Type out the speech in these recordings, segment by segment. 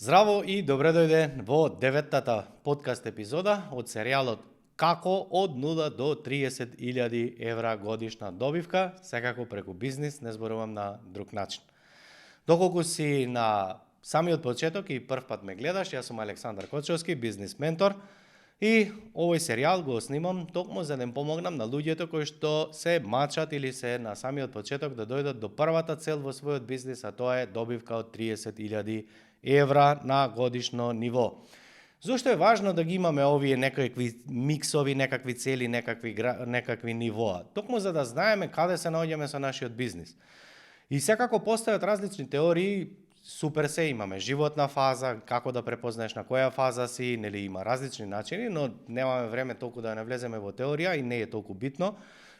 Здраво и добре дојде во деветтата подкаст епизода од серијалот Како од 0 до 30.000 евра годишна добивка, секако преку бизнис, не зборувам на друг начин. Доколку си на самиот почеток и прв пат ме гледаш, јас сум Александар Кочовски, бизнис ментор, и овој серијал го снимам токму за да им помогнам на луѓето кои што се мачат или се на самиот почеток да дојдат до првата цел во својот бизнис, а тоа е добивка од 30.000 евра на годишно ниво. Зошто е важно да ги имаме овие некакви миксови, некакви цели, некакви нивоа? Токму за да знаеме каде се наоѓаме со нашиот бизнис. И секако постојат различни теории, супер се имаме животна фаза, како да препознаеш на која фаза си, нели има различни начини, но немаме време толку да не влеземе во теорија и не е толку битно.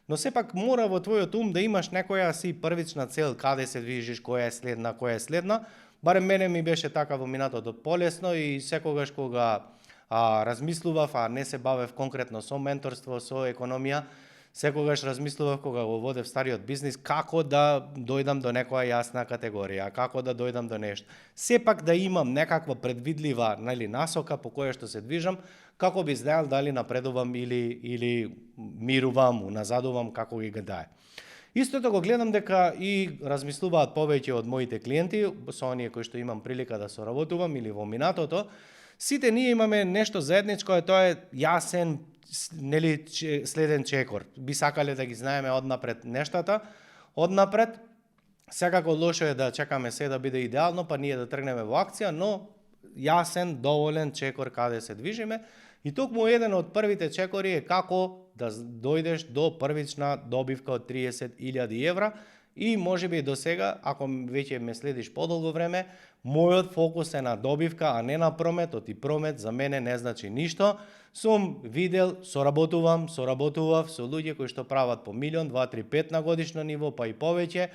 Но сепак мора во твојот ум да имаш некоја си првична цел, каде се движиш, која е следна. Барем мене ми беше така во минатото полесно и секогаш кога размислував, а не се бавев конкретно со менторство, со економија, секогаш размислував кога го водев стариот бизнис како да дојдам до некоја јасна категорија, како да дојдам до нешто. Сепак да имам некаква предвидлива, насока по која што се движам, како би знаел дали напредувам или мирувам, уназадувам, како ги гадае. Истото го гледам дека и размислуваат повеќе од моите клиенти, со оние кои што имам прилика да соработувам или во минатото, сите ние имаме нешто заедничко, тоа е јасен, следен чекор. Би сакале да ги знаеме однапред нештата, однапред. Секако лошо е да чекаме се да биде идеално, па ние да тргнеме во акција, но јасен, доволен чекор каде се движиме. И токму еден од првите чекори е како да дојдеш до првична добивка од 30.000 евра и можеби до сега, ако веќе ме следиш подолго време, мојот фокус е на добивка, а не на прометот, и промет за мене не значи ништо. Сум видел, соработував со луѓе кои што прават по 1, 2, 3, 5 на годишно ниво, па и повеќе,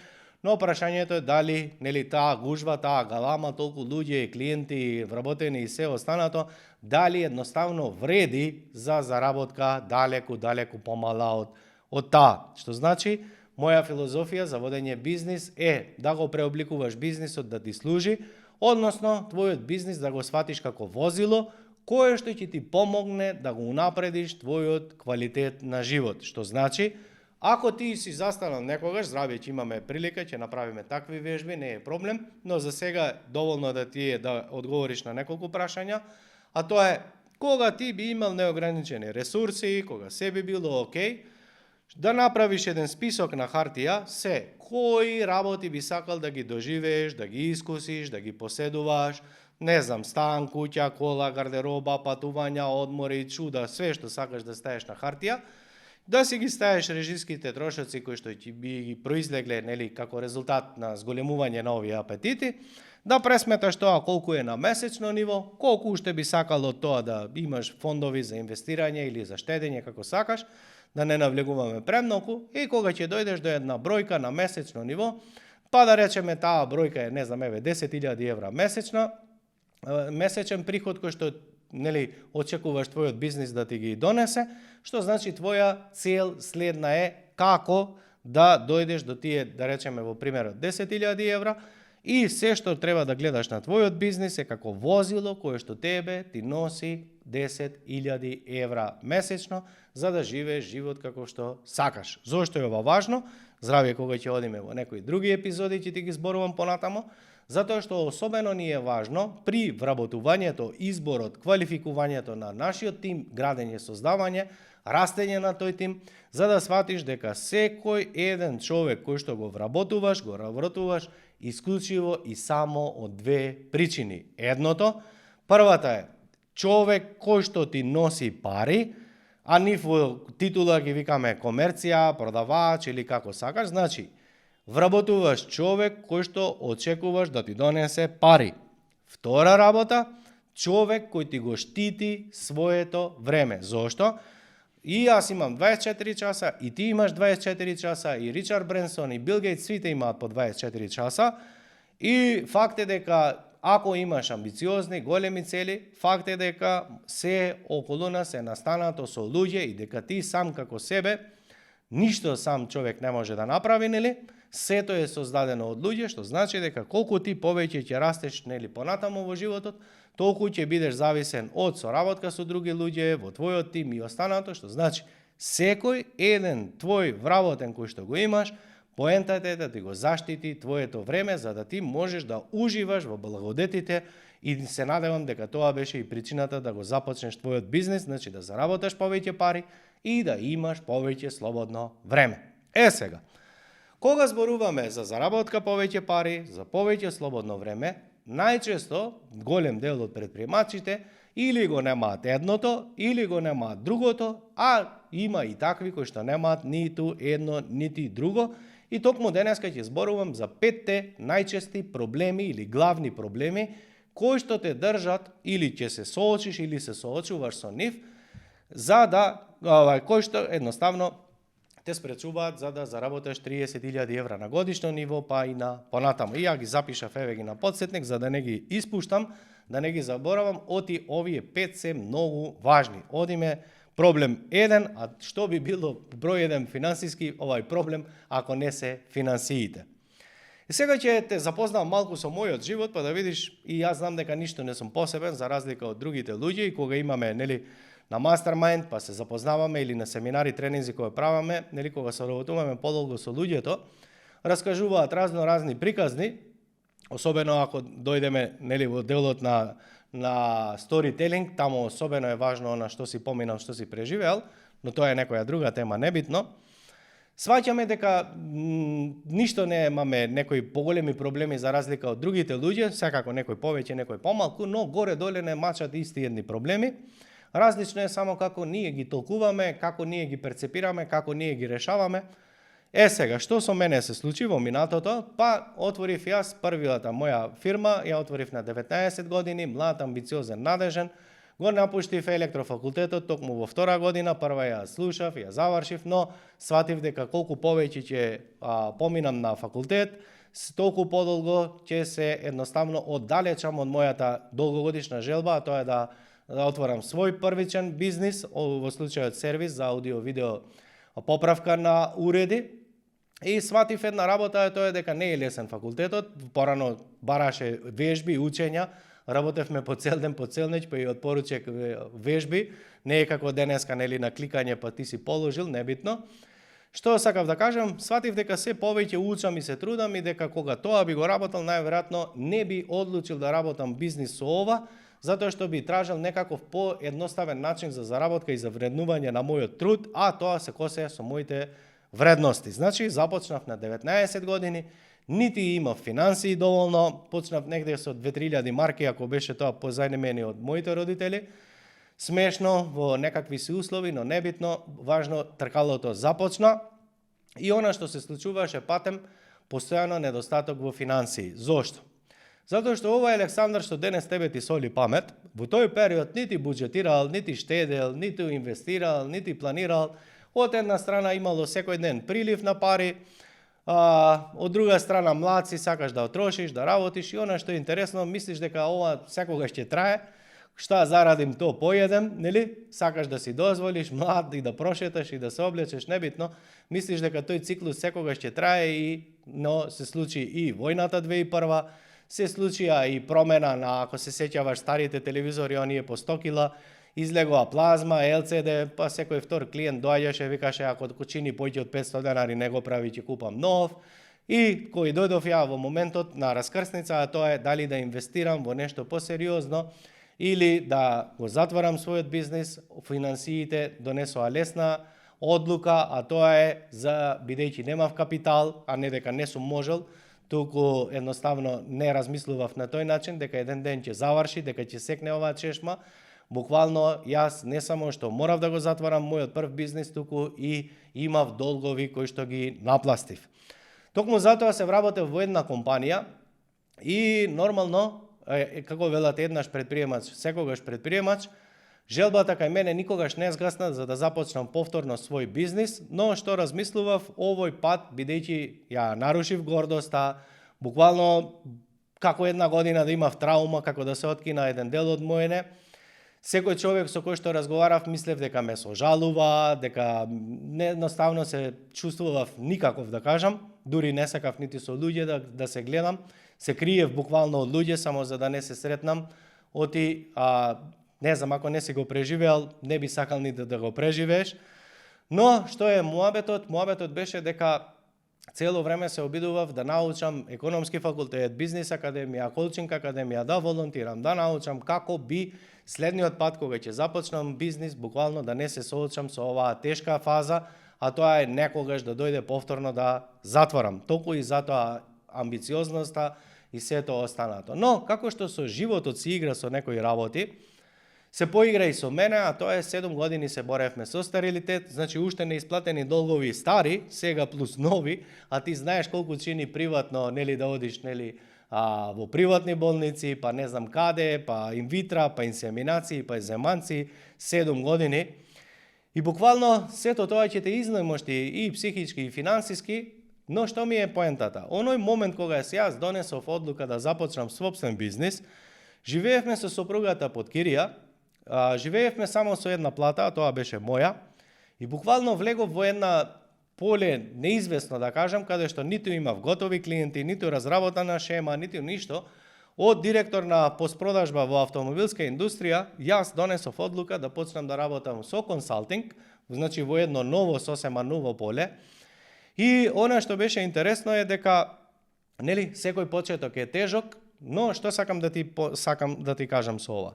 но прашањето е дали таа гужва, таа галама, толку луѓе, клиенти, вработени и се останато, дали едноставно вреди за заработка далеку помала од таа. Што значи, моја филозофија за водење бизнис е да го преобликуваш бизнисот да ти служи, односно твојот бизнис да го сватиш како возило кое што ќе ти помогне да го унапредиш твојот квалитет на живот. Што значи, ако ти си застанал некогаш, здравје, ќе имаме прилика, ќе направиме такви вежби, не е проблем, но за сега доволно да ти е да одговориш на неколку прашања, а тоа е кога ти би имал неограничени ресурси, кога се би било окей, да направиш еден список на хартија, кои работи би сакал да ги доживееш, да ги искусиш, да ги поседуваш, не знам, стан, куќа, кола, гардероба, патувања, одмори, чуда, све што сакаш да ставиш на хартија, да си ги ставиш режиските трошоци кои што ќе би ги произлегле како резултат на зголемување на овие апетити, да пресметаш тоа колку е на месечно ниво, колку уште би сакал од тоа да имаш фондови за инвестирање или за штедење како сакаш, да не навлегуваме премногу, и кога ќе дојдеш до една бројка на месечно ниво, па да речеме таа бројка е, 10.000 евра месечен приход кој што очекуваш твојот бизнис да ти ги донесе, што значи твоја цел следна е како да дојдеш до тие, да речеме во примерот 10.000 евра, и се што треба да гледаш на твојот бизнис е како возило кое што тебе ти носи 10.000 евра месечно за да живееш живот како што сакаш. Зошто е ова важно? Здравје, кога ќе одиме во некои други епизоди ќе ти ги зборувам понатамо, затоа што особено ни е важно при вработувањето, изборот, квалификувањето на нашиот тим, градење, создавање, растење на тој тим, за да сватиш дека секој еден човек кој што го вработуваш исклучиво и само од две причини. Првата е човек кој што ти носи пари, а нив во титула ги викаме комерција, продавач или како сакаш, значи вработуваш човек кој што очекуваш да ти донесе пари. Втора работа, човек кој ти го штити своето време. Зошто? И јас имам 24 часа, и ти имаш 24 часа, и Ричард Бренсон, и Бил Гейтс, сите имаат по 24 часа. И факт е дека ако имаш амбициозни, големи цели, факт е дека се околу нас е настанато со луѓе и дека ти сам како себе, ништо сам човек не може да направи, Сето е создадено од луѓе, што значи дека колку ти повеќе ќе растеш нели понатаму во животот, толку ќе бидеш зависен од соработка со други луѓе, во твојот тим и останато, што значи секој еден твој вработен кој што го имаш, поентата е да ти го заштити твоето време за да ти можеш да уживаш во благодетите и се надевам дека тоа беше и причината да го започнеш твојот бизнес, значи да заработаш повеќе пари и да имаш повеќе слободно време. Сега, кога зборуваме за заработка повеќе пари, за повеќе слободно време, најчесто голем дел од предприемачите или го немаат едното, или го немаат другото, а има и такви кои што немаат ниту едно, нити друго. И токму денеска ќе зборувам за 5 најчести проблеми или главни проблеми кои што те држат или ќе се соочиш или се соочуваш со нив, за да кои што едноставно те спречуваат за да заработиш 30.000 евра на годишно ниво, па и на понатаму. И ја ги запишав, еве ги на подсетник, за да не ги испуштам, да не ги заборавам, оти овие 5 се многу важни. Одиме проблем 1, а што би било број 1 финансиски овај проблем ако не се финансиите. И сега ќе те запознам малку со мојот живот, па да видиш и јас знам дека ништо не сум посебен за разлика од другите луѓе и кога имаме нели на мастермајнд, па се запознаваме или на семинари, тренинзи кои праваме, нели кога се работуваме подолго со луѓето, раскажуваат разни приказни, особено ако дојдеме нели во делот на сторителинг, таму особено е важно она што си поминал, што си преживеал, но тоа е некоја друга тема, небитно. Сваќаме дека ништо не имаме некои поголеми проблеми за разлика од другите луѓе, секако некој повеќе, некој помалку, но горе-доле не мачат исти едни проблеми. Различно е само како ние ги толкуваме, како ние ги перцепираме, како ние ги решаваме. Сега, што со мене се случи во минатото? Па, отворив јас првината моја фирма, ја отворив на 19 години, млад, амбициозен, надежен, го напуштив електрофакултетот токму во втора година, прва ја слушав, ја завршив, но сватив дека колку повеќе ќе поминам на факултет, толку подолго ќе се едноставно оддалечам од мојата долгогодишна желба, а тоа е да отворам свој првичен бизнис, во случајот сервис за аудио-видео поправка на уреди. И сватив една работа, тоа е дека не е лесен факултетот, порано бараше вежби, учења, работевме по цел ден, по цел ноќ, па и од поручек вежби, не е како денеска, нели, на кликање, па ти си положил, небитно. Што сакав да кажам, сватив дека се повеќе учам и се трудам и дека кога тоа би го работел, најверојатно не би одлучил да работам бизнис со ова, затоа што би тражил некаков поедноставен начин за заработка и за вреднување на мојот труд, а тоа се косе со моите вредности. Значи, започнав на 19 години, нити имав финансии доволно, почнав негде со 2-3 марки, ако беше тоа позајмени од моите родители. Смешно, во некакви си услови, но небитно, важно, тркалото започна. И она што се случуваше патем, постојано недостаток во финансии. Зошто? Затоа што ова Александар што денес тебе ти соли памет, во тој период нити буџетирал, нити штедел, нити инвестирал, нити планирал. Од една страна имало секој ден прилив на пари, од друга страна млад си, сакаш да отрошиш, да работиш и она што е интересно, мислиш дека ова секогаш ќе трае, шта зарадим то поедем, нели? Сакаш да си дозволиш млад и да прошеташ и да се облечеш, небитно, мислиш дека тој циклус секогаш ќе трае но се случи и војната 2001, се случија и промена на, ако се сеќаваш старите телевизори, оние по 100 кила, излегоа плазма, LCD, па секој втор клиент доаѓаше, викаше, ако кучини појќе од 500 денари, не го прави, ќе купам нов. И кој дојдов ја во моментот на раскрсница, а тоа е дали да инвестирам во нешто посериозно или да го затворам својот бизнес. Финансиите донесоа лесна одлука, а тоа е за бидејќи немав капитал, а не дека не сум можел, туку едноставно не размислував на тој начин, дека еден ден ќе заврши, дека ќе секне оваа чешма. Буквално јас не само што морав да го затворам мојот прв бизнес, туку и имав долгови кои што ги напластив. Токму затоа се вработев во една компанија и нормално, како велат еднаш предприемач, секогаш предприемач, желбата кај мене никогаш не згасна за да започнам повторно свој бизнес, но што размислував овој пат, бидејќи ја нарушив гордоста, буквално како една година да имав траума, како да се откина еден дел од мојне. Секој човек со кој што разговарав, мислев дека ме сожалува, дека едноставно се чувствував никаков, да кажам, дури не сакав нити со луѓе да се гледам, се криев буквално од луѓе само за да не се сретнам, не знам, ако не си го преживеал, не би сакал ни да го преживееш. Но, што е муабетот? Муабетот беше дека цело време се обидував да научам економски факултет, бизнис академија, коучинг академија, да волонтирам, да научам како би следниот пат кога ќе започнам бизнис, буквално да не се соочам со оваа тешка фаза, а тоа е некогаш да дојде повторно да затворам. Толку и затоа амбициозноста и сето останато. Но, како што со животот си игра со некои работи, се поигра и со мене, а тоа е 7 години се боревме со стерилитет, значи уште неисплатени долгови стари, сега плюс нови, а ти знаеш колку чини приватно, нели да одиш, нели во приватни болници, па не знам каде, па инвитра, па инсеминации, па земанци, 7 години. И буквално сето тоа ќе те изнајмошти и психички и финансиски, но што ми е поентата? Оној момент кога јас донесов одлука да започнам собствен бизнис, живеевме со сопругата под кирија, живеевме само со една плата, а тоа беше моја, и буквално влегов во една поле неизвестно, да кажам, каде што ниту имав готови клиенти, ниту разработана шема, ниту ништо. Од директор на постпродажба во автомобилска индустрија, јас донесов одлука да почнам да работам со консалтинг, значи во едно ново, сосема ново поле. И она што беше интересно е дека, нели, секој почеток е тежок, но што сакам да ти кажам со ова.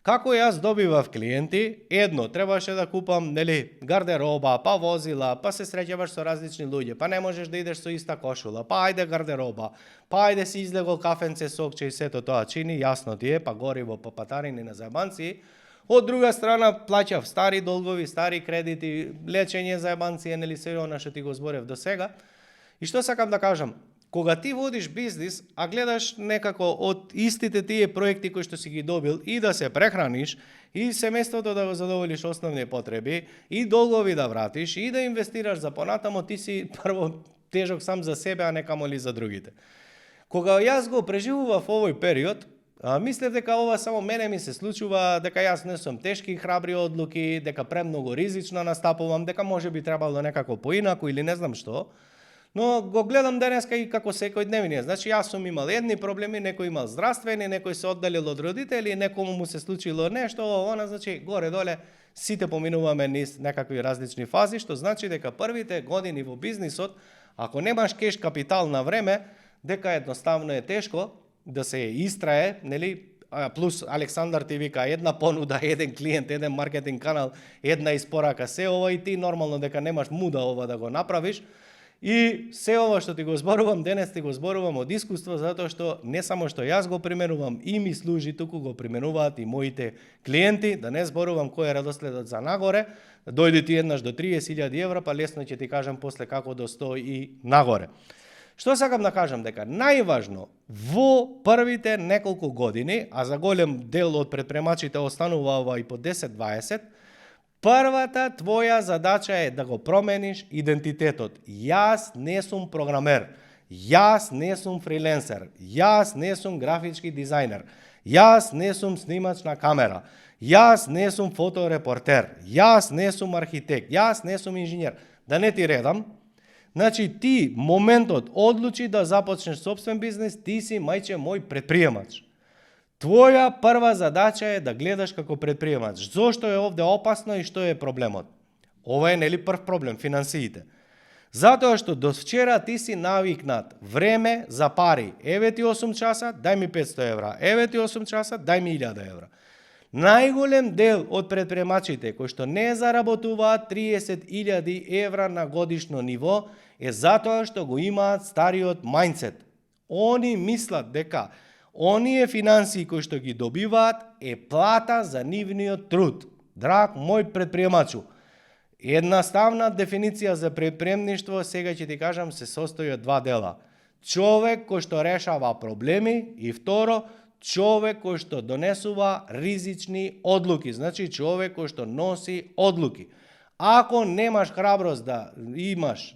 Како јас добивав клиенти, едно, требаше да купам, нели, гардероба, па возила, па се среќаваш со различни луѓе, па не можеш да идеш со иста кошула, па ајде гардероба, па ајде си излегол кафенце, сокче и сето тоа чини, јасно ти е, па гориво, па патарини на заебанци. Од друга страна, плаќав стари долгови, стари кредити, лечење заебанци, нели се она што ти го зборев до сега. И што сакам да кажам? Кога ти водиш бизнис, а гледаш некако од истите тие проекти кои што си ги добил и да се прехраниш, и семејството да го задоволиш основни потреби, и долгови да вратиш, и да инвестираш за понатамо, ти си прво тежок сам за себе, а не камоли за другите. Кога јас го преживував овој период, мислев дека ова само мене ми се случува, дека јас не сум тешки и храбри одлуки, дека премногу ризично настапувам, дека може би требало некако поинаку или не знам што. Но го гледам денеска и како секојдневниот. Значи јас сум имал едни проблеми, некој имал здравствени, некој се оддалил од родители, некому му се случило нешто, она значи горе-доле сите поминуваме низ некакви различни фази, што значи дека првите години во бизнисот, ако немаш кеш капитал на време, дека едноставно е тешко да се истрае, нели? Плюс Александар ти вика една понуда, еден клиент, еден маркетинг канал, една испорака, се ова и ти нормално дека немаш муда ова да го направиш. И се ова што ти го зборувам денес, ти го зборувам од искуство, затоа што не само што јас го применувам и ми служи, туку го применуваат и моите клиенти, да не зборувам кој е редоследот за нагоре, дојди ти еднаш до 30.000 евра, па лесно ќе ти кажам после како до 100 и нагоре. Што сакам да кажам дека најважно во првите неколку години, а за голем дел од претпремачите останува ова и по 10-20, првата твоја задача е да го промениш идентитетот. Јас не сум програмер, јас не сум фриленсер, јас не сум графички дизајнер, јас не сум снимач на камера, јас не сум фоторепортер, јас не сум архитект, јас не сум инженер. Да не ти редам. Значи ти моментот одлучи да започнеш собствен бизнес, ти си мајче мој предприемач. Твоја прва задача е да гледаш како предприемач. Зошто е овде опасно и што е проблемот? Ова е нели прв проблем, финансиите. Затоа што до вчера ти си навикнат време за пари. Еве ти 8 часа, дај ми 500 евра. Еве ти 8 часа, дај ми 1000 евра. Најголем дел од предприемачите кои што не заработуваат 30.000 евра на годишно ниво е затоа што го имаат стариот мајндсет. Они мислат дека оние финансии кои што ги добиваат е плата за нивниот труд. Драг мој предприемачу, едноставна дефиниција за предприемништво, сега ќе ти кажам, се состои од два дела. Човек кој што решава проблеми и второ, човек кој што донесува ризични одлуки, значи човек кој што носи одлуки. Ако немаш храброст да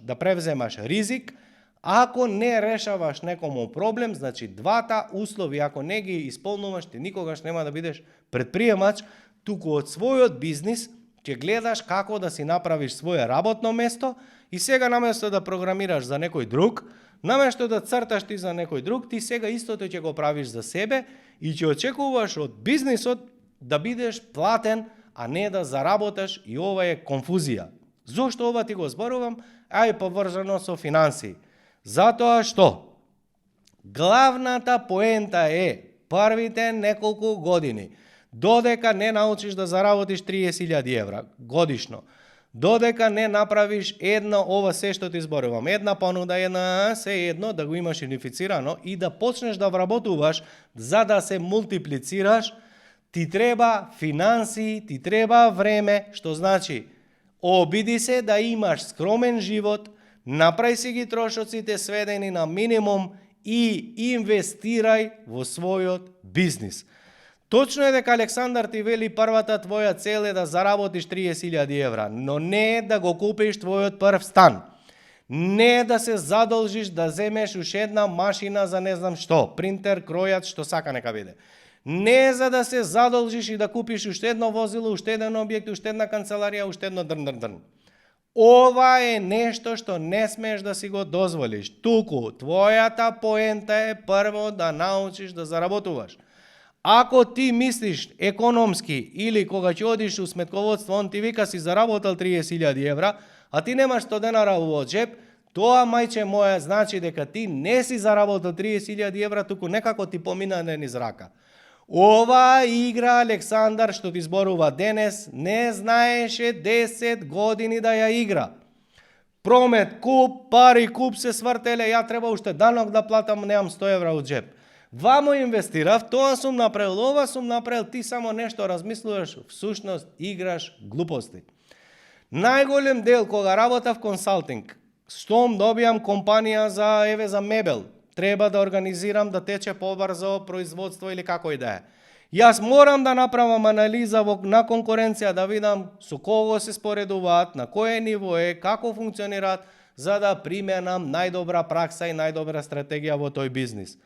да превземаш ризик, ако не решаваш некому проблем, значи двата услови, ако не ги исполнуваш, ти никогаш нема да бидеш предприемач, туку од својот бизнис ќе гледаш како да си направиш свое работно место и сега наместо да програмираш за некој друг, наместо да црташ ти за некој друг, ти сега истото ќе го правиш за себе и ќе очекуваш од бизнисот да бидеш платен, а не да заработаш, и ова е конфузија. Зошто ова ти го зборувам? А и поврзано со финансии. Затоа што главната поента е првите неколку години, додека не научиш да заработиш 30.000 евра годишно, додека не направиш ова се што ти зборувам, една понуда, се едно да го имаш унифицирано и да почнеш да вработуваш за да се мултиплицираш, ти треба финансии, ти треба време, што значи обиди се да имаш скромен живот, направи си ги трошоците сведени на минимум и инвестирај во својот бизнис. Точно е дека Александар ти вели првата твоја цел е да заработиш 30.000 евра, но не е да го купиш твојот прв стан. Не е да се задолжиш да земеш уш една машина за не знам што, принтер, кројач, што сака нека биде. Не е за да се задолжиш и да купиш уште едно возило, уште еден објект, уште една канцеларија, уште едно дрн. Ова е нешто што не смееш да си го дозволиш. Туку, твојата поента е прво да научиш да заработуваш. Ако ти мислиш економски или кога ќе одиш у сметководство, он ти вика си заработал 30.000 евра, а ти немаш 100 денара во джеб, тоа, мајче моја, значи дека ти не си заработал 30.000 евра, туку некако ти помина низ рака. Ова игра Александар што ти зборува денес не знаеше 10 години да ја игра. Промет, куп, пари, куп се свртеле, ја треба уште данок да платам, немам 100 евра у джеб. Вамо инвестирав, тоа сум направил, ова сум направил, ти само нешто размислуваш, всушност играш глупости. Најголем дел кога работав консалтинг, штом добијам компанија за мебел, треба да организирам да тече побрзо производство или како и да е. Јас морам да направам анализа на конкуренција, да видам со кого се споредуваат, на кое ниво е, како функционираат, за да применам најдобра пракса и најдобра стратегија во тој бизнис.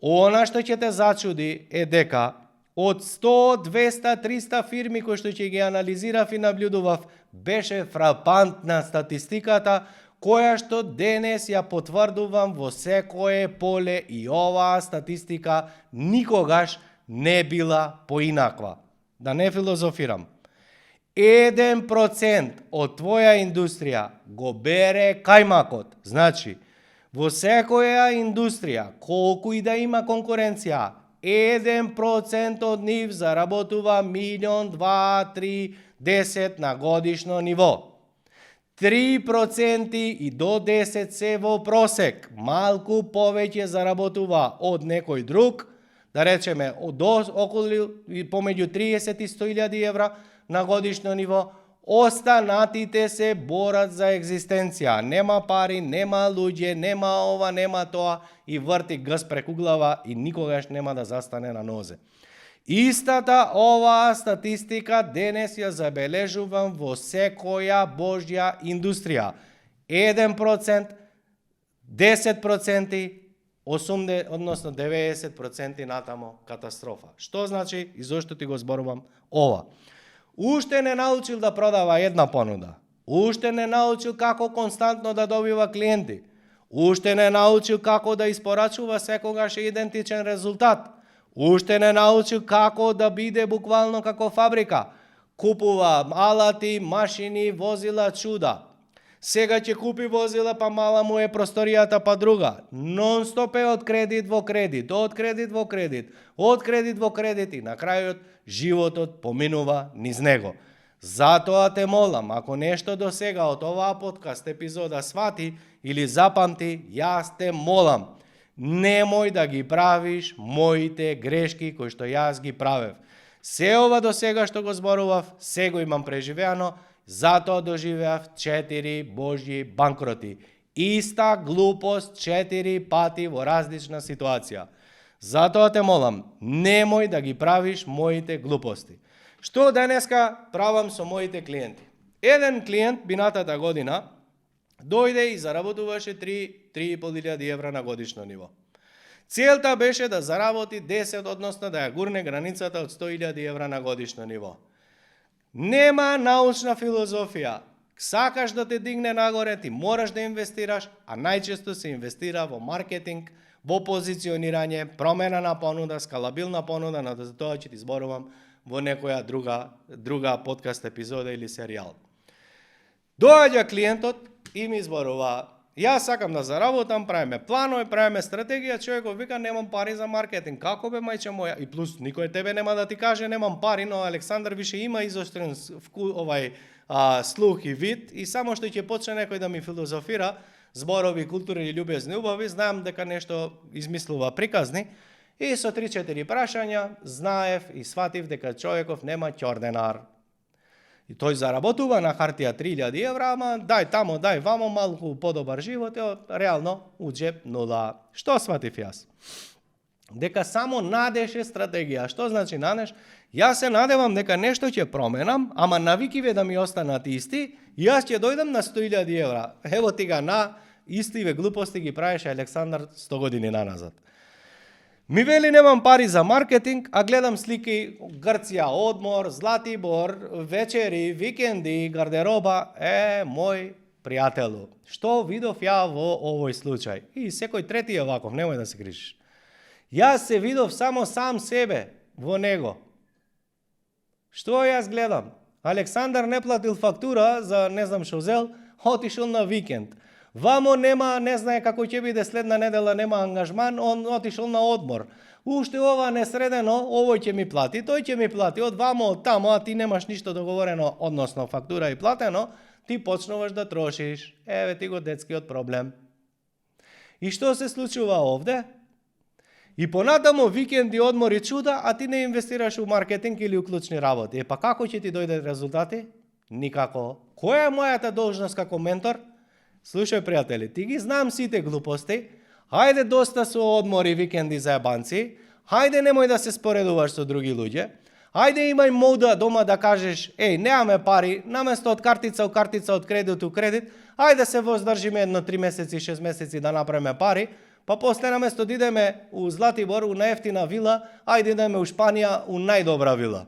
Она што ќе те зачуди е дека од 100, 200, 300 фирми кои што ќе ги анализирав и наблюдував, беше фрапантна статистиката која што денес ја потврдувам во секое поле, и оваа статистика никогаш не била поинаква. Да не филозофирам. 1% од твоја индустрија го бере кајмакот. Значи, во секоја индустрија, колку и да има конкуренција, 1% од нив заработува 1.000.000, 2, 3, 10 на годишно ниво. 3% и до 10 се во просек, малку повеќе заработува од некој друг, да речеме околу помеѓу 30 и 100.000 евра на годишно ниво. Останатите се борат за екзистенција. Нема пари, нема луѓе, нема ова, нема тоа, и врти гс преку глава и никогаш нема да застане на нозе. Истата оваа статистика денес ја забележувам во секоја божја индустрија. 1%, 10%, 80, односно 90% натамо катастрофа. Што значи и зошто ти го зборувам ова? Уште не научил да продава една понуда. Уште не научил како константно да добива клиенти. Уште не научил како да испорачува секогаш идентичен резултат. Уште не научил како да биде буквално како фабрика. Купува алати, машини, возила, чуда. Сега ќе купи возила, па мала му е просторијата, па друга. Нон-стоп е од кредит во кредит, од кредит во кредит, од кредит во кредит, и на крајот животот поминува низ него. Затоа те молам, ако нешто до сега од оваа подкаст епизода свати или запамти, јас те молам, немој да ги правиш моите грешки кои што јас ги правев. Се ова до сега што го зборував, се го имам преживеано, затоа доживеав 4 божји банкроти. Иста глупост 4 пати во различна ситуација. Затоа те молам, немој да ги правиш моите глупости. Што денеска правам со моите клиенти? Еден клиент минатата година дојде и заработуваше 3.500 евра на годишно ниво. Целта беше да заработи 10, односно да ја гурне границата од 100.000 евра на годишно ниво. Нема научна филозофија. Сакаш да те дигне нагоре, ти мораш да инвестираш, а најчесто се инвестира во маркетинг, во позиционирање, промена на понуда, скалабилна понуда, на тоа ќе ти зборувам во некоја друга подкаст епизода или серијал. Доаѓа клиентот и ми зборува: јас сакам да заработам, правиме планови, правиме стратегија, човекот вика: немам пари за маркетинг. Како бе, мајче моја? И плюс никој тебе нема да ти каже немам пари, но Александар више има изострен слух и вид, и само што ќе почне некој да ми филозофира зборови културни, љубезни, убави, знам дека нешто измислува приказни, и со 3-4 прашања знаев и сватив дека човеков нема ќорденар. И тој заработува на хартија 3000 евра, ама дај тамо, дај вамо малку подобар живот, реално у джеб нула. Што сватив јас? Дека само надеж е стратегија. Што значи надеж? Јас се надевам дека нешто ќе променам, ама навикиве да ми останат исти, и јас ќе дојдам на 100.000 евра. Ево ти га на истиве глупости ги правеше Александар 100 години наназад. Ми вели немам пари за маркетинг, а гледам слики Грција, одмор, Златибор, вечери, викенди, гардероба. Мој пријателу, што видов ја во овој случај? И секој трети е ваков, немој да се грижиш. Јас се видов само сам себе во него. Што јас гледам? Александар не платил фактура за не знам што зел, отишол на викенд. Вамо нема, не знае како ќе биде следна недела, нема ангажман, он отишол на одмор. Уште ова не средено, овој ќе ми плати, тој ќе ми плати, од вамо, од тамо, а ти немаш ништо договорено, односно фактура и платено, ти почнуваш да трошиш. Еве ти го детскиот проблем. И што се случува овде? И понатамо викенди, одмори, чуда, а ти не инвестираш у маркетинг или у клучни работи. Па како ќе ти дојдат резултати? Никако. Која е мојата должност како ментор? Слушај, пријатели, ти ги знам сите глупости, хајде доста со одмори, викенди за ебанци, хајде немој да се споредуваш со други луѓе, хајде имај мода дома да кажеш: немаме пари, наместо од картица у картица, од кредит у кредит, хајде се воздржиме 3 месеци, 6 месеци да направиме пари, па после наместо да идеме у Златибор, у најефтина вила, хајде идеме у Шпанија, у најдобра вила.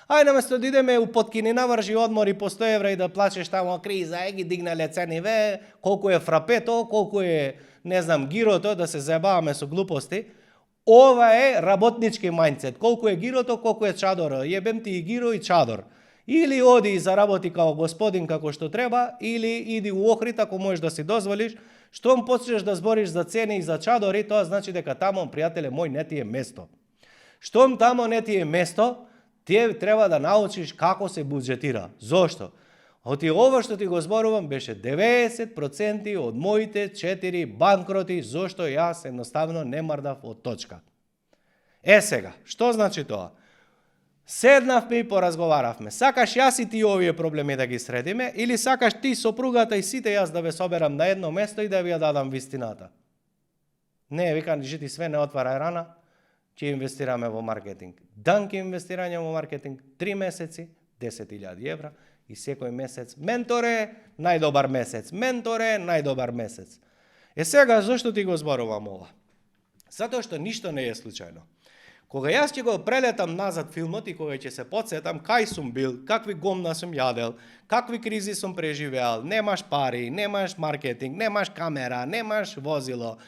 Ај наместо да идеме у Поткини навржи одмори по 100 евра и да плачеш тамо криза, ги дигнале цени, колку е фрапето, колку е, не знам, гирото, да се заебаваме со глупости. Ова е работнички мајндсет. Колку е гирото, колку е чадор. Јебем ти и гиро и чадор. Или оди и заработи као господин како што треба, или иди у Охрид ако можеш да си дозволиш. Штом почнеш да збориш за цени и за чадори, тоа значи дека тамо, пријателе мој, не ти е место. Штом тамо не ти е место, ти треба да научиш како се буџетира. Зошто? Оти ова што ти го зборувам беше 90% од моите 4 банкроти, зошто јас едноставно не мрдав од точка. Сега, што значи тоа? Седнавме и поразговаравме. Сакаш јас и ти овие проблеми да ги средиме, или сакаш ти, сопругата и сите јас да ве соберам на едно место и да ви ја дадам вистината? Не, викам, жити све, не отварај рана, ќе инвестираме во маркетинг. Данки инвестирање во маркетинг, 3 месеци, 10.000 евра, и секој месец, менторе, најдобар месец, менторе, најдобар месец. Сега, зашто ти го зборувам ова? Затоа што ништо не е случајно. Кога јас ќе го прелетам назад филмот и кога ќе се подсетам кај сум бил, какви гомна сум јадел, какви кризи сум преживеал, немаш пари, немаш маркетинг, немаш камера, немаш возило,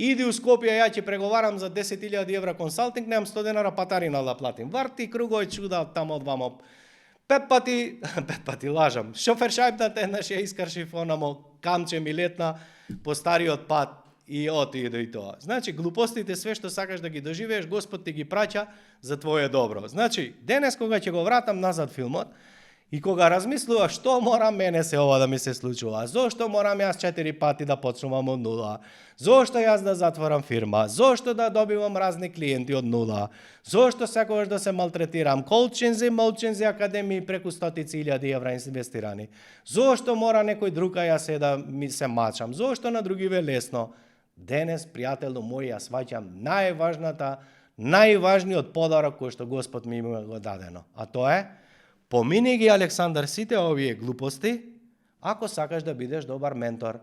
иди у Скопје, ја ќе преговарам за 10.000 евра консалтинг, немам 100 денара патарина да платим. Варти кругој чуда тамо од вамо. 5 пати лажам. Шофер шајбната еднаш ја искршив онамо камче ми летна по стариот пат и отиде и тоа. Значи, глупостите, све што сакаш да ги доживееш, Господ ти ги праќа за твое добро. Значи, денес кога ќе го вратам назад филмот, и кога размислува што мора мене се ова да ми се случува, зошто морам јас 4 пати да почнувам од нула, зошто јас да затворам фирма, зошто да добивам разни клиенти од нула, зошто секогаш да се малтретирам, колчинзи, молчинзи, академии преку 100.000 евра инвестирани, зошто мора некој друг јас да ми се мачам, зошто на другиве лесно. Денес, пријателу мој, јас сваќам најважниот подарок кој што Господ ми го дадено, а тоа е: помини ги, Александар, сите овие глупости, ако сакаш да бидеш добар ментор.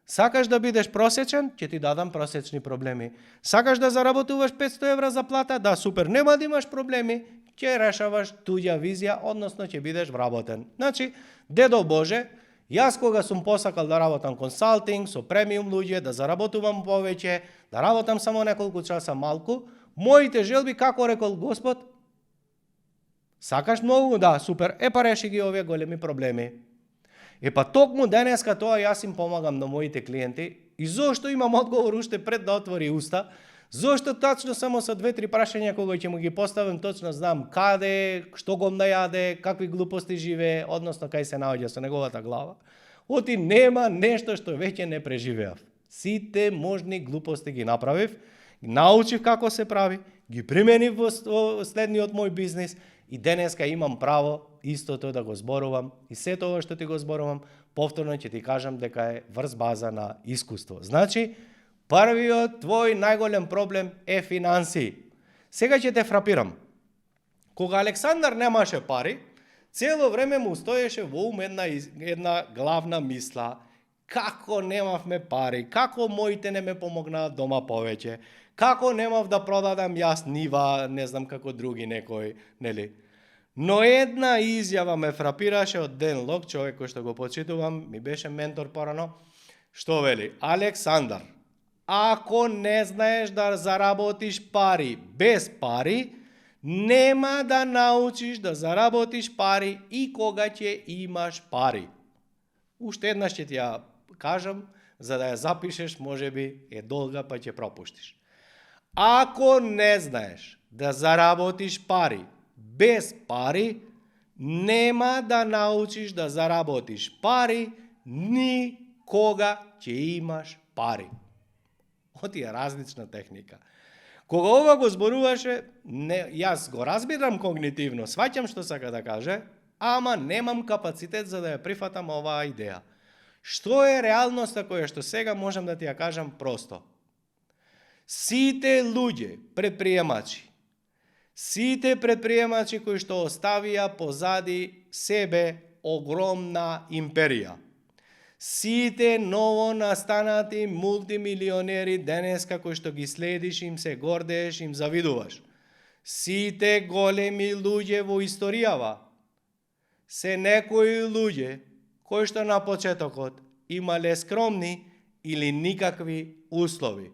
Сакаш да бидеш просечен, ќе ти дадам просечни проблеми. Сакаш да заработуваш 500 евра за плата, да, супер, нема да имаш проблеми, ќе решаваш туѓа визија, односно ќе бидеш вработен. Значи, дедо Боже, јас кога сум посакал да работам консалтинг со премиум луѓе, да заработувам повеќе, да работам само неколку часа малку, моите желби, како рекол Господ, сакаш многу? Да, супер. Па реши ги овие големи проблеми. Па токму денеска тоа јас им помагам на моите клиенти и зошто имам одговор уште пред да отвори уста, зошто тачно само со 2-3 прашања кога ќе му ги поставам, точно знам каде, што го најаде, какви глупости живее, односно кај се наоѓа со неговата глава. Оти нема нешто што веќе не преживеав. Сите можни глупости ги направив, научив како се прави, ги применив во следниот мој бизнис и денеска имам право истото да го зборувам и сето ова што ти го зборувам, повторно ќе ти кажам дека е врз база на искуство. Значи, првиот твој најголем проблем е финанси. Сега ќе те фрапирам. Кога Александар немаше пари, цело време му стоеше во ум една главна мисла. Како немавме пари, како моите не ме помогнаат дома повеќе, како немав да продадам јас нива, не знам како други некој, нели? Но една изјава ме фрапираше од Ден Лок, човек кој што го почитувам, ми беше ментор порано, што вели: Александар, ако не знаеш да заработиш пари без пари, нема да научиш да заработиш пари и кога ќе имаш пари. Уште еднаш ќе ти ја кажам, за да ја запишеш, можеби е долга па ќе пропуштиш. Ако не знаеш да заработиш пари без пари, нема да научиш да заработиш пари ни кога ќе имаш пари. Оти е различна техника. Кога ова го зборуваше, јас го разбирам когнитивно, сваќам што сака да каже, ама немам капацитет за да ја прифатам оваа идеја. Што е реалноста која што сега можам да ти ја кажам просто? Сите луѓе, предприемачи кои што оставија позади себе огромна империја, сите ново настанати мултимилионери денеска кои што ги следиш, им се гордееш, им завидуваш, сите големи луѓе во историјава, се некои луѓе кои што на почетокот имале скромни или никакви услови.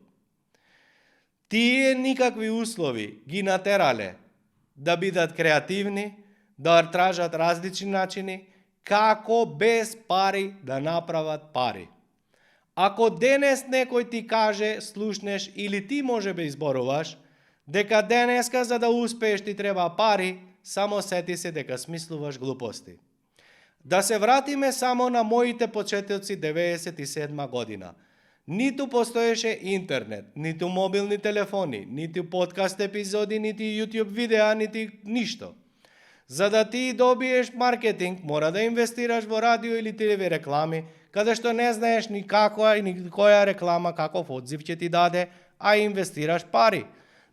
Тие никакви услови ги натерале да бидат креативни, да тражат различни начини, како без пари да направат пари. Ако денес некој ти каже, слушнеш или ти можеби изборуваш, дека денеска за да успееш ти треба пари, само сети се дека смислуваш глупости. Да се вратиме само на моите почетоци 97 година. Ниту постоеше интернет, ниту мобилни телефони, ниту подкаст епизоди, ниту YouTube видеа, ниту ништо. За да ти добиеш маркетинг, мора да инвестираш во радио или телеви реклами, каде што не знаеш ни каква и ни која реклама, каков одзив ќе ти даде, а инвестираш пари.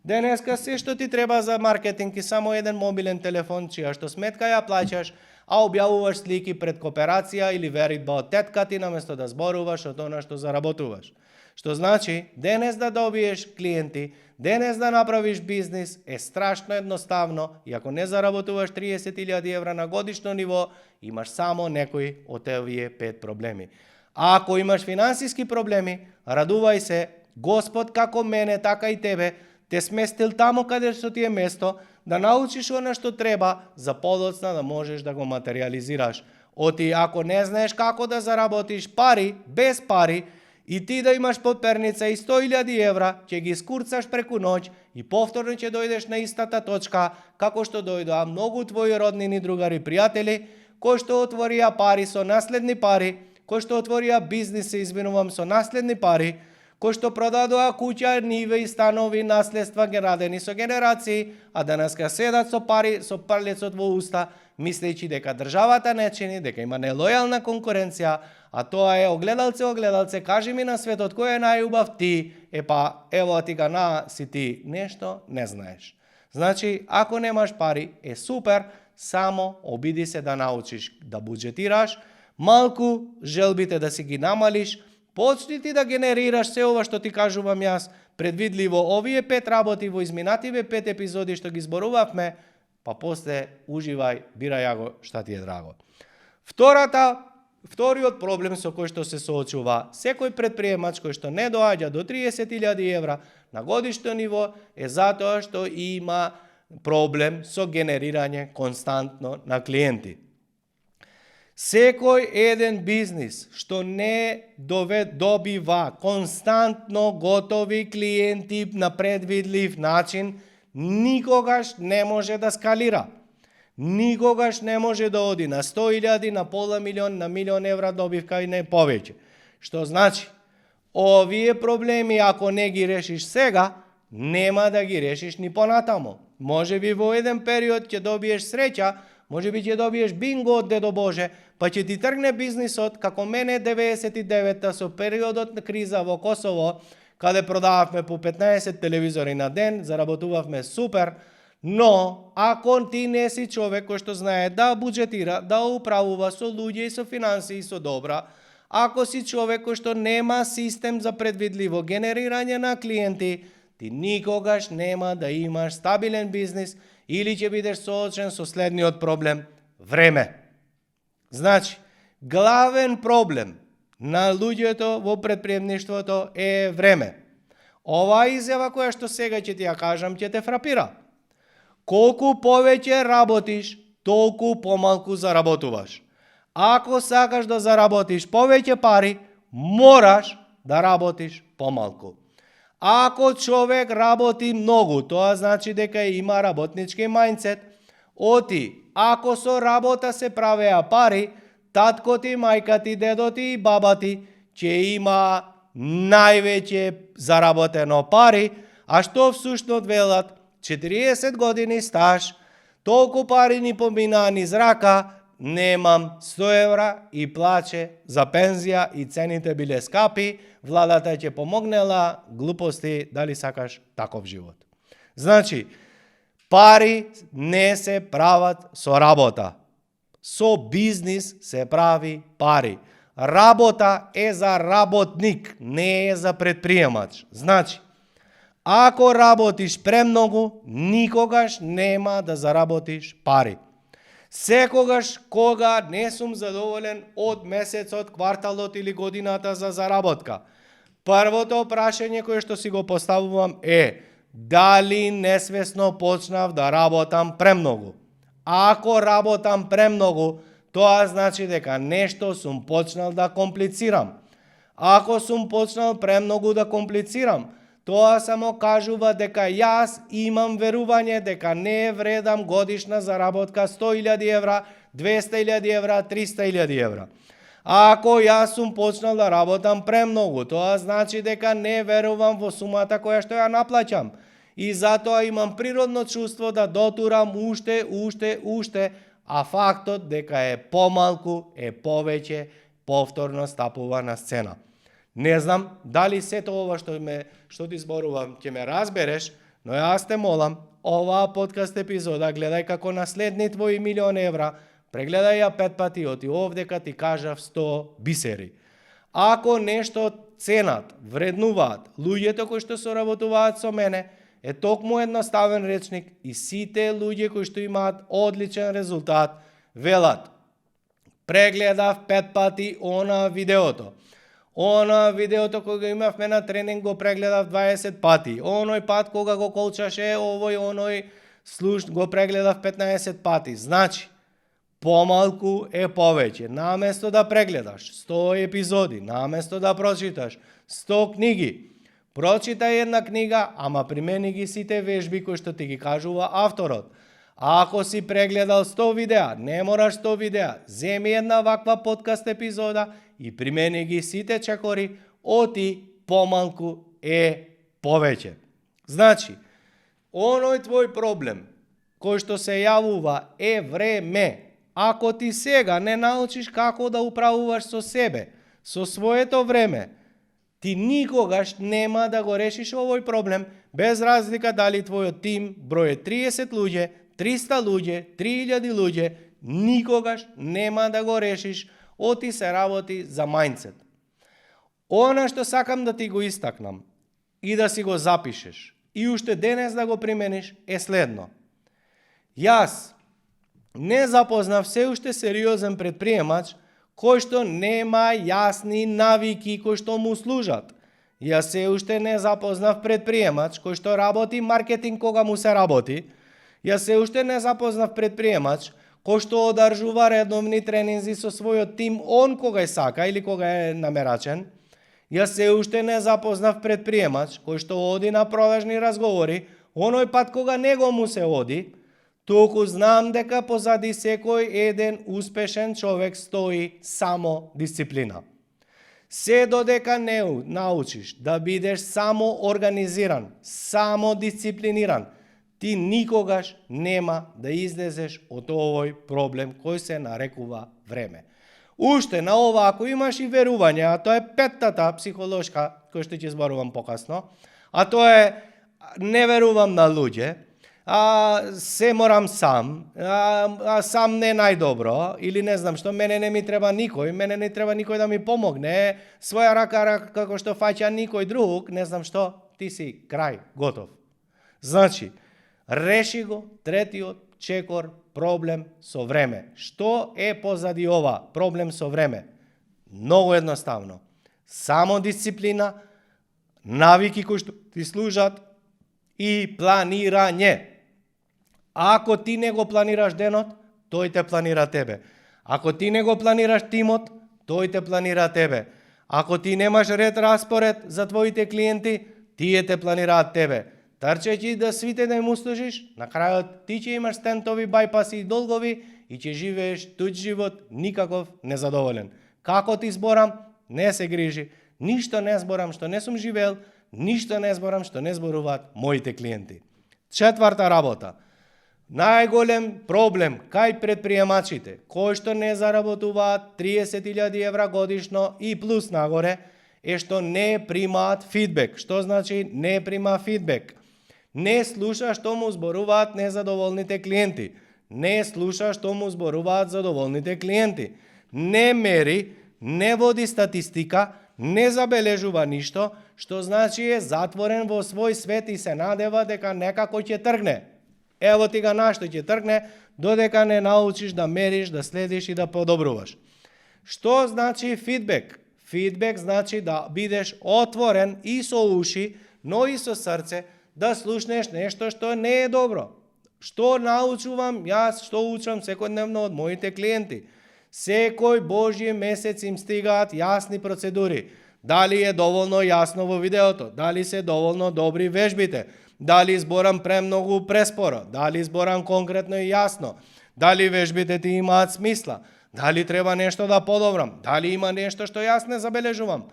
Денеска се што ти треба за маркетинг е само еден мобилен телефон, чија што сметка ја плаќаш, а објавуваш слики пред кооперација или веритба од тетка ти наместо да зборуваш од она што заработуваш. Што значи, денес да добиеш клиенти, денес да направиш бизнис е страшно едноставно и ако не заработуваш 30.000 евра на годишно ниво, имаш само некои од овие 5 проблеми. А ако имаш финансиски проблеми, радувај се, Господ како мене, така и тебе, те сместил тамо каде што ти е место, да научиш она што треба за подоцна да можеш да го материализираш. Оти ако не знаеш како да заработиш пари, без пари, и ти да имаш подперница и 100.000 евра, ќе ги скурцаш преку ноќ и повторно ќе дојдеш на истата точка, како што дојдоа многу твои роднини, другари, пријатели, кои што отворија пари со наследни пари, кои што отворија бизниси, со наследни пари, кои што продадоа куќа, ниве и станови, наследства градени со генерации, а денеска седат со пари, со прлецот во уста, мислејќи дека државата не чини, дека има нелојална конкуренција, а тоа е огледалце, кажи ми на светот кој е најубав ти, ево ти га си ти, нешто не знаеш. Значи, ако немаш пари, е супер, само обиди се да научиш да буџетираш, малку желбите да си ги намалиш, почни ти да генерираш се ова што ти кажувам јас, предвидливо овие 5 работи во изминативе 5 епизоди што ги зборувавме, па после уживај, бирај ја го šta ти е драго. Вториот проблем со кој што се соочува секој предприемач кој што не доаѓа до 30.000 евра на годишно ниво е затоа што има проблем со генерирање константно на клиенти. Секој еден бизнис што не добива константно готови клиенти на предвидлив начин, никогаш не може да скалира. Никогаш не може да оди на 100.000, на пола милион, на милион евра добивка и не повеќе. Што значи, овие проблеми ако не ги решиш сега, нема да ги решиш ни понатамо. Може би во еден период ќе добиеш среќа, може би ќе добиеш бинго од Дедо Боже, па ќе ти тргне бизнисот како мене 99-та со периодот на криза во Косово, каде продававме по 15 телевизори на ден, заработувавме супер, но ако ти не си човек кој што знае да буџетира, да управува со луѓе и со финансии со добра, ако си човек кој што нема систем за предвидливо генерирање на клиенти, ти никогаш нема да имаш стабилен бизнис или ќе бидеш соочен со следниот проблем – време. Значи, главен проблем на луѓето во предприемништвото е време. Оваа изјава која што сега ќе ти ја кажам ќе те фрапира. Колку повеќе работиш, толку помалку заработуваш. Ако сакаш да заработиш повеќе пари, мораш да работиш помалку. Ако човек работи многу, тоа значи дека има работнички мајндсет. Ако со работа се правеа пари, татко ти, мајка ти, дедо ти и баба ти ќе има највеќе заработено пари, а што всушност велат 40 години стаж, толку пари ни поминаа низ рака, немам 100 евра и плаче за пензија и цените биле скапи, владата ќе помогнела, глупости, дали сакаш таков живот. Значи, пари не се прават со работа. Со бизнис се прави пари. Работа е за работник, не е за предприемач. Значи, ако работиш премногу, никогаш нема да заработиш пари. Секогаш кога не сум задоволен од месецот, кварталот или годината за заработка, првото прашање кое што си го поставувам е дали несвесно почнав да работам премногу. Ако работам премногу, тоа значи дека нешто сум почнал да комплицирам. Ако сум почнал премногу да комплицирам, тоа само кажува дека јас имам верување дека не вредам годишна заработка 100.000 евра, 200.000 евра, 300.000 евра. Ако јас сум почнал да работам премногу, тоа значи дека не верувам во сумата која што ја наплаќам. И затоа имам природно чувство да дотурам уште, а фактот дека е помалку, е повеќе, повторно стапува на сцена. Не знам дали сето ова што ти зборувам ќе ме разбереш, но јас те молам, оваа подкаст епизода гледај како наследни твои милион евра, прегледај ја 5 пати, оти овдека ти кажав 100 бисери. Ако нешто ценат, вреднуваат, луѓето кои што соработуваат со мене, е токму едноставен речник и сите луѓе кои што имаат одличен резултат велат: прегледав 5 пати видеото. Видеото кога го имавме на тренинг го прегледав 20 пати. Оној пат кога го колчаше оној го прегледав 15 пати. Значи, помалку е повеќе. Наместо да прегледаш 100 епизоди, наместо да прочиташ 100 книги, прочитај една книга, ама примени ги сите вежби кои што ти ги кажува авторот. Ако си прегледал 100 видеа, не мораш 100 видеа, земи една ваква подкаст епизода и примени ги сите чекори, помалку е повеќе. Значи, оној твој проблем кој што се јавува е време. Ако ти сега не научиш како да управуваш со себе, со своето време, ти никогаш нема да го решиш овој проблем, без разлика дали твојот тим број 30 луѓе, 300 луѓе, 3000 луѓе, никогаш нема да го решиш, се работи за мајндсет. Она што сакам да ти го истакнам и да си го запишеш и уште денес да го примениш е следно. Јас не запознав се уште сериозен предприемач кој што нема јасни навики кои што му служат. Јас се уште не запознав предприемач кој што работи маркетинг кога му се работи. Јас се уште не запознав предприемач кој што одржува редовни тренинзи со својот тим он кога е сака или кога е намерачен. Јас се уште не запознав предприемач кој што оди на продажни разговори оној пат кога него му се оди. Туку знам дека позади секој еден успешен човек стои само дисциплина. Се додека не научиш да бидеш само организиран, само дисциплиниран, ти никогаш нема да излезеш од овој проблем кој се нарекува време. Уште на ова, ако имаш и верување, а тоа е петтата психолошка, кој што ќе зборувам покасно, а тоа е не верувам на луѓе, се морам сам, сам не најдобро, или не знам што, мене не ми треба никој, мене не треба никој да ми помогне, своја рака како што фаќа никој друг, не знам што, ти си крај, готов. Значи, реши го третиот чекор проблем со време. Што е позади ова проблем со време? Многу едноставно. Само дисциплина, навики кои што ти служат и планирање. Ако ти не го планираш денот, тој те планира тебе. Ако ти не го планираш тимот, тој те планира тебе. Ако ти немаш ред распоред за твоите клиенти, тие те планираат тебе. Трчејќи да свите да им услужиш, на крајот ти ќе имаш стентови, бајпаси и долгови и ќе живееш туѓ живот никаков незадоволен. Како ти зборам, не се грижи. Ништо не зборам што не сум живеел, ништо не зборам што не зборуваат моите клиенти. Четврта работа. Најголем проблем кај предприемачите кои што не заработуваат 30.000 евра годишно и плюс нагоре е што не примаат фидбек. Што значи не прима фидбек? Не слуша што му зборуваат незадоволните клиенти. Не слуша што му зборуваат задоволните клиенти. Не мери, не води статистика, не забележува ништо, што значи е затворен во свој свет и се надева дека некако ќе тргне. Ево ти га нашто ќе тргне, додека не научиш да мериш, да следиш и да подобруваш. Што значи фидбек? Фидбек значи да бидеш отворен и со уши, но и со срце, да слушнеш нешто што не е добро. Што научувам јас, што учам секојдневно од моите клиенти? Секој Божји месец им стигаат јасни процедури. Дали е доволно јасно во видеото, дали се доволно добри вежбите, дали зборам премногу преспоро, дали зборам конкретно и јасно, дали вежбите ти имаат смисла, дали треба нешто да подобрам, дали има нешто што јас не забележувам.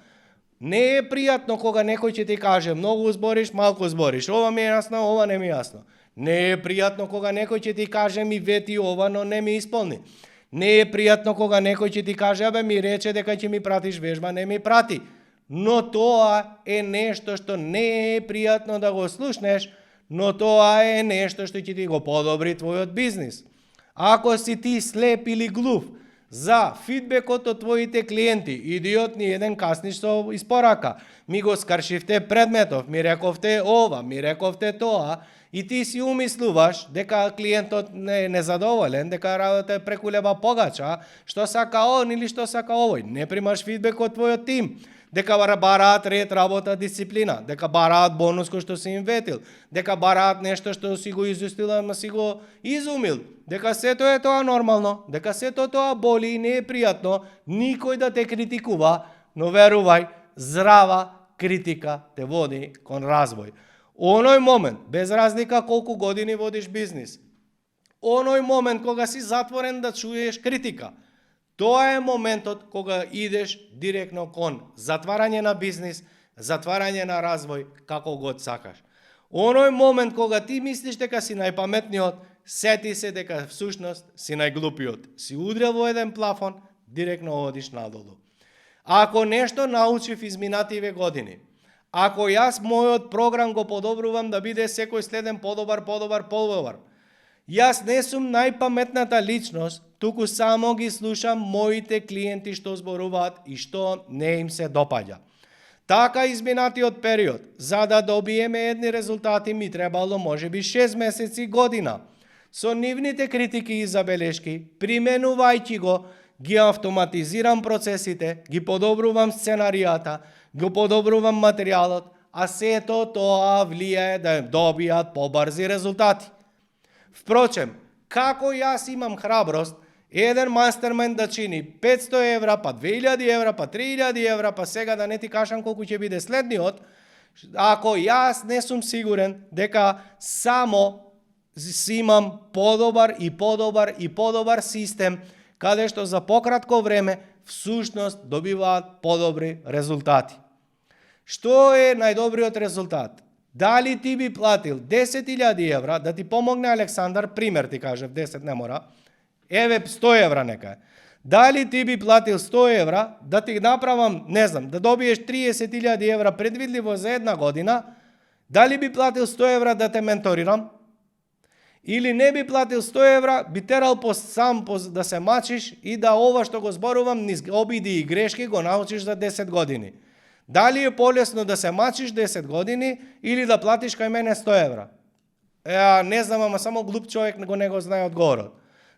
Не е пријатно кога некој ќе ти каже многу збориш, малку збориш, ова ми е јасно, ова не ми е јасно. Не е пријатно кога некој ќе ти каже ми вети ова, но не ми исполни. Не е пријатно кога некој ќе ти каже абе ми рече дека ќе ми пратиш вежба, не ми прати. Но тоа е нешто што не е пријатно да го слушнеш, но тоа е нешто што ќе ти го подобри твојот бизнис. Ако си ти слеп или глув за фидбекот од твоите клиенти, идиот ни еден касниш со испорака, ми го скршивте предметов, ми рековте ова, ми рековте тоа, и ти си умислуваш дека клиентот не е незадоволен, дека работа е прекулеба погача, што сака он или што сака овој. Не примаш фидбек од твојот тим, дека бараат ред, работа, дисциплина, дека бараат бонус кој што си им ветил, дека бараат нешто што си го изустил, ама си го изумил, дека сето е тоа нормално, дека сето тоа боли и не е пријатно никој да те критикува, но верувај, здрава критика те води кон развој. Оној момент, без разлика колку години водиш бизнис, оној момент кога си затворен да чуеш критика, тоа е моментот кога идеш директно кон затварање на бизнис, затварање на развој, како год сакаш. Оној момент кога ти мислиш дека си најпаметниот, сети се дека всушност си најглупиот. Си удрил во еден плафон, директно одиш надолу. Ако нешто научив изминативе години, ако јас мојот програм го подобрувам да биде секој следен подобар, јас не сум најпаметната личност, туку само ги слушам моите клиенти што зборуваат и што не им се допаѓа. Така изминатиот период, за да добиеме едни резултати, ми требало можеби 6 месеци, година. со нивните критики и забелешки, применувајќи го, ги автоматизирам процесите, ги подобрувам сценаријата, го подобрувам материјалот, а сето тоа влијае да добијат побрзи резултати. Впрочем, како јас имам храброст еден мастермајнд да чини 500 евра, па 2000 евра, па 3000 евра, па сега да не ти кажам колку ќе биде следниот, ако јас не сум сигурен дека само си имам подобар и подобар и подобар систем, каде што за пократко време всушност добиваат подобри резултати. Што е најдобриот резултат? Дали ти би платил 10.000 евра, да ти помогне Александар, пример ти кажев, 10 не мора, еве 100 евра нека е. Дали ти би платил 100 евра, да ти направам, не знам, да добиеш 30.000 евра предвидливо за една година, дали би платил 100 евра да те менторирам? Или не би платил 100 евра, би терал сам да се мачиш и да ова што го зборувам, низ обиди и грешки го научиш за 10 години. Дали е полесно да се мачиш 10 години или да платиш кај мене 100 евра? Не знам, ама само глуп човек не го знае одговорот.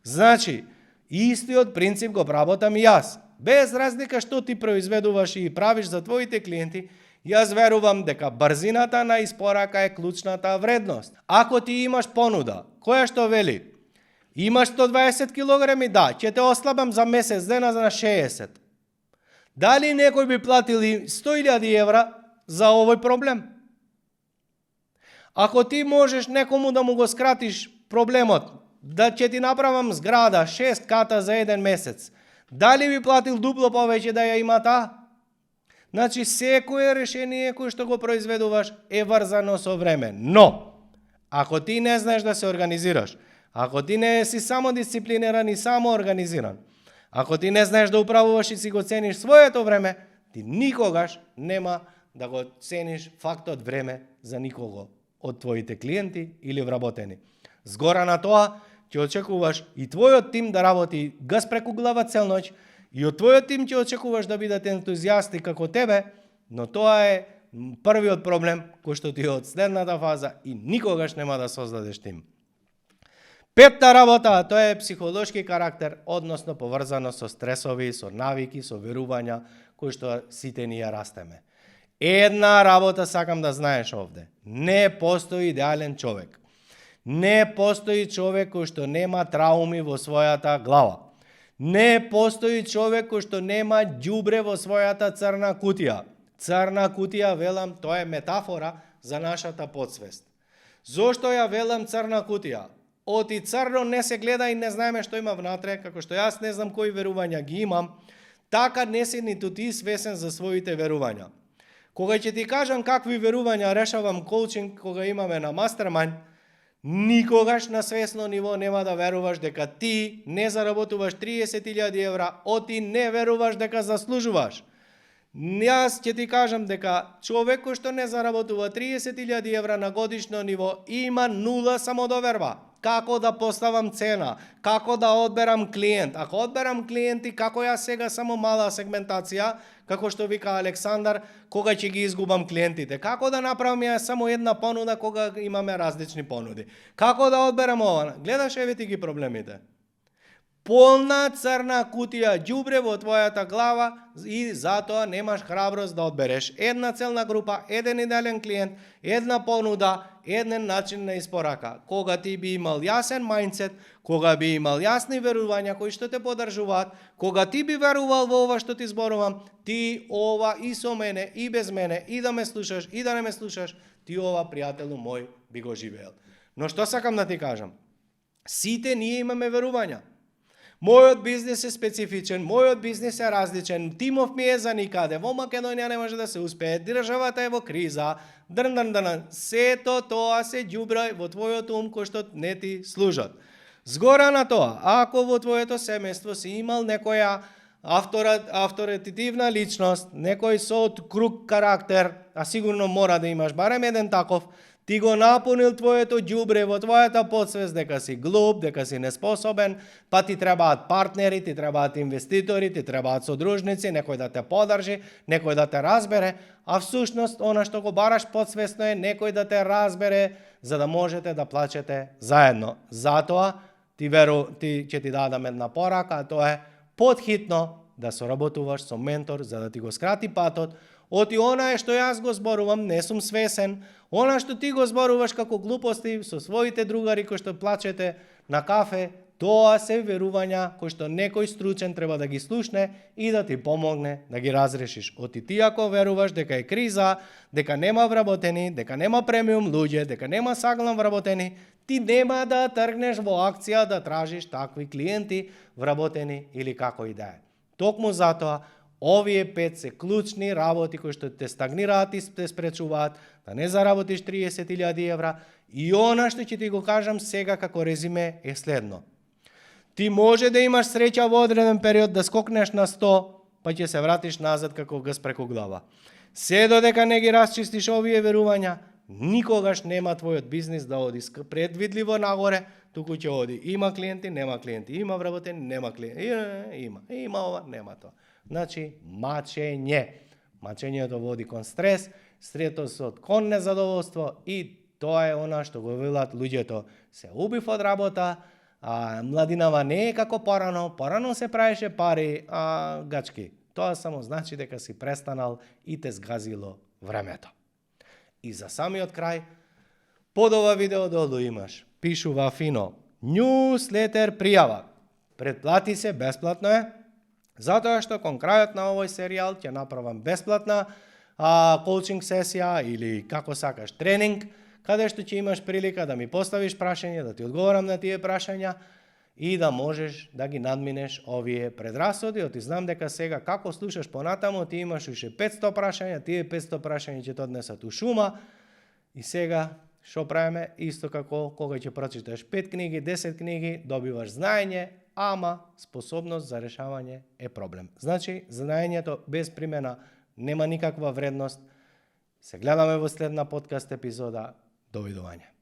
Значи, истиот принцип го работам и јас. Без разлика што ти произведуваш и правиш за твоите клиенти, јас верувам дека брзината на испорака е клучната вредност. Ако ти имаш понуда, која што вели, имаш 120 кг, да, ќе те ослабам за месец дена на 60. Дали некој би платил 100.000 евра за овој проблем? Ако ти можеш некому да му го скратиш проблемот, да ќе ти направам зграда 6 ката за еден месец, дали би платил дупло повеќе да ја има таа? Значи, секое решение кој што го произведуваш е врзано со време. Но, ако ти не знаеш да се организираш, ако ти не си само дисциплиниран и само организиран, ако ти не знаеш да управуваш и си го цениш своето време, ти никогаш нема да го цениш фактот време за никого од твоите клиенти или вработени. Згора на тоа, ќе очекуваш и твојот тим да работи газ преку глава цел ноќ, и од твојот тим ќе очекуваш да бидат ентузијасти како тебе, но тоа е првиот проблем кој што ти е од следната фаза и никогаш нема да создадеш тим. Петта работа, тоа е психолошки карактер, односно поврзано со стресови, со навики, со верувања кои што сите ние растеме. Една работа сакам да знаеш овде. Не постои идеален човек. Не постои човек кој што нема трауми во својата глава. Не постои човек кој што нема ѓубре во својата црна кутија. Црна кутија, велам, тоа е метафора за нашата подсвест. Зошто ја велам црна кутија? Оти црно не се гледа и не знаеме што има внатре, како што јас не знам кои верувања ги имам, така не си ниту ти свесен за своите верувања. Кога ќе ти кажам какви верувања решавам коучинг кога имаме на мастермајнд, никогаш на свесно ниво нема да веруваш дека ти не заработуваш 30.000 евра, оти не веруваш дека заслужуваш. Јас ќе ти кажам дека човек кој што не заработува 30.000 евра на годишно ниво има нула самодоверба. Како да поставам цена, како да одберам клиент. Ако одберам клиенти, како јас сега само мала сегментација, како што вика Александар, кога ќе ги изгубам клиентите. Како да направам ја само една понуда кога имаме различни понуди. Како да одберам ова? Гледаш, еве ти ги проблемите. Полна црна кутија ѓубре во твојата глава и затоа немаш храброст да одбереш една целна група, еден идеален клиент, една понуда, еден начин на испорака. Кога ти би имал јасен мајндсет, кога би имал јасни верувања кои што те поддржуваат, кога ти би верувал во ова што ти зборувам, ти ова и со мене, и без мене, и да ме слушаш, и да не ме слушаш, ти ова, пријателу мој, би го живеел. Но што сакам да ти кажам? Сите ние имаме верувања. Мојот бизнес е специфичен, мојот бизнес е различен, тимов ми е за никаде, во Македонија не може да се успее, државата е во криза, сето тоа се ѓубра во твојот ум кој што не ти служат. Згора на тоа, ако во твоето семејство си имал некоја авторитетивна личност, некој со круг карактер, а сигурно мора да имаш барем еден таков, Ти го напунил твоето ѓубре во твојата подсвест дека си глуп, дека си неспособен, па ти требаат партнери, ти требаат инвеститори, ти требаат содружници, некој да те подржи, некој да те разбере, а всушност она што го бараш подсвесно е некој да те разбере за да можете да плачете заедно. Затоа ти ќе ти дадам една порака, а тоа е потхитно да соработуваш со ментор за да ти го скрати патот. Оти онае што јас го зборувам, не сум свесен, она што ти го зборуваш како глупости со своите другари кои што плачете на кафе, тоа се верувања кои што некој стручен треба да ги слушне и да ти помогне да ги разрешиш. Оти ти ако веруваш дека е криза, дека нема вработени, дека нема премиум луѓе, дека нема саглам вработени, ти нема да тргнеш во акција да тражиш такви клиенти вработени или како и да е. Токму затоа овие 5 се клучни работи кои што те стагнираат и те спречуваат да не заработиш 30.000 евра и она што ќе ти го кажам сега како резиме е следно. Ти може да имаш среќа во одреден период да скокнеш на 100, па ќе се вратиш назад како гс преку глава. Се додека не ги расчистиш овие верувања, никогаш нема твојот бизнис да оди предвидливо нагоре, туку ќе оди има клиенти, нема клиенти, има вработени, нема клиенти, има ова, нема тоа. Значи, мачење. Мачењето води кон стрес, стресот кон незадоволство и тоа е она што го велат луѓето. Се убив од работа, младинава не е како порано се правеше пари, гачки. Тоа само значи дека си престанал и те сгазило времето. И за самиот крај, под ова видео долу имаш, пишува фино, newsletter пријава. Претплати се, бесплатно е, затоа што кон крајот на овој серијал ќе направам бесплатна коучинг сесија или како сакаш тренинг, каде што ќе имаш прилика да ми поставиш прашање, да ти одговорам на тие прашања и да можеш да ги надминеш овие предрасуди. Оти знам дека сега како слушаш понатаму, ти имаш уште 500 прашања, тие 500 прашања ќе те однесат у шума и сега што правиме? Исто како кога ќе прочиташ 5 книги, 10 книги, добиваш знаење, ама способност за решавање е проблем. Значи, знаењето без примена нема никаква вредност. Се гледаме во следна подкаст епизода. Довидување.